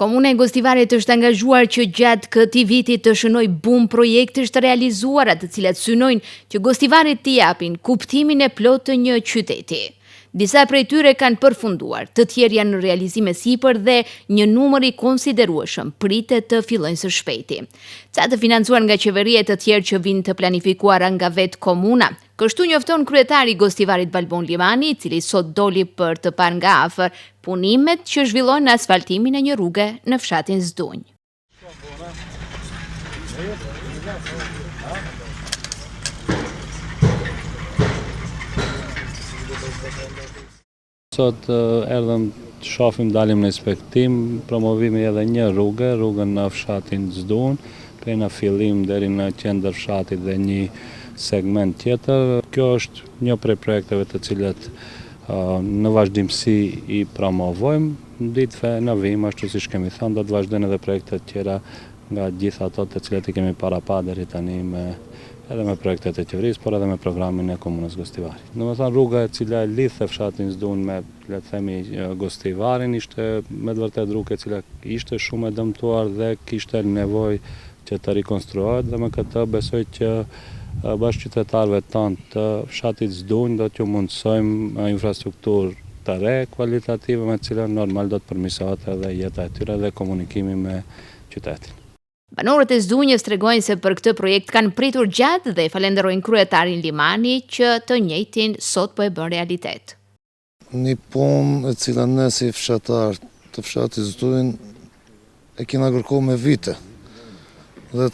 Komuna e Gostivarit është angazhuar që gjatë këtij viti të shënojë bum projektesh të realizuara të cilat synojnë që Gostivarit t'i japin kuptimin e plotë të një qyteti. Disa prej tyre kanë përfunduar, të tjerë janë në realizim e sipër dhe një numër i konsiderueshëm pritet të fillojnë së shpejti. Ca të financuar nga qeveria e të tjerë që vijnë të planifikuara nga vetë komuna. Kështu njofton kryetari i Gostivarit Valbon Limani, i cili sot doli për të parë nga afër punimet që zhvillohen në asfaltimin e një rruge në fshatin Zdunj. Sot erdhëm të shofim, dalim në inspektim, promovimi edhe një rruge, rrugën në fshatin Zdun, prej në fillim deri në qendër fshatit dhe një segment tjetër. Kjo është një prej projekteve të cilat në vazhdimësi i promovojmë, ditëve në vijim, ashtu siç kemi thënë, do të vazhdojnë edhe projekte të tjera nga gjithë ato të cilat i kemi parapa deri tani me edhe me projektet e qeverisë, por edhe me programin e Komunës Gostivarit. Domethënë rruga e cila e lidhte fshatin Zdun me, le të themi, Gostivarin ishte me të vërtetë rrugë e cila ishte shumë e dëmtuar dhe kishte nevojë që të rikonstruohet dhe me këtë besoj që bashkëqytetarëve tanë të fshatit Zdunj do t'ju mundësojmë infrastrukturë të re kualitative me të cilën normal do të përmirësohet edhe jeta e tyre dhe komunikimi me qytetin. Banorët e Zdunjës tregojnë se për këtë projekt kanë pritur gjatë dhe falenderojnë kryetarin Limani që të njëjtin sot po e bën realitet. Një punë e cila ne si fshatar të fshatit Zdunj e kena kërku me vite. Dhe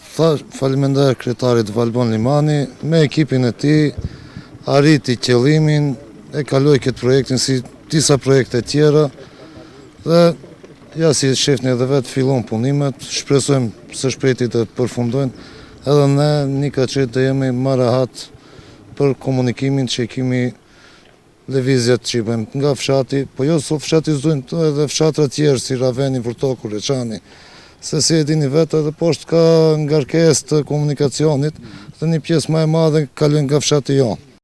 faleminderit kryetarit Valbon Limani me ekipin e tij arriti qëllimin e kaloi këtë projektin si disa projekte tjera dhe Ja si e shihni edhe vetë fillon punimet, shpresojmë së shpejti të përfundojnë, edhe ne një kaçe të jemi më rahat për komunikimin që kemi lëvizjet që i bëjmë nga fshati, po jo sot fshati Zdunj, edhe fshatra tjerë si Raveni, Vërtoku, Reçani, se si e dini vetë edhe poshtë ka ngarkesë të komunikacionit dhe një pjesë më e madhe kalojnë nga fshati jonë.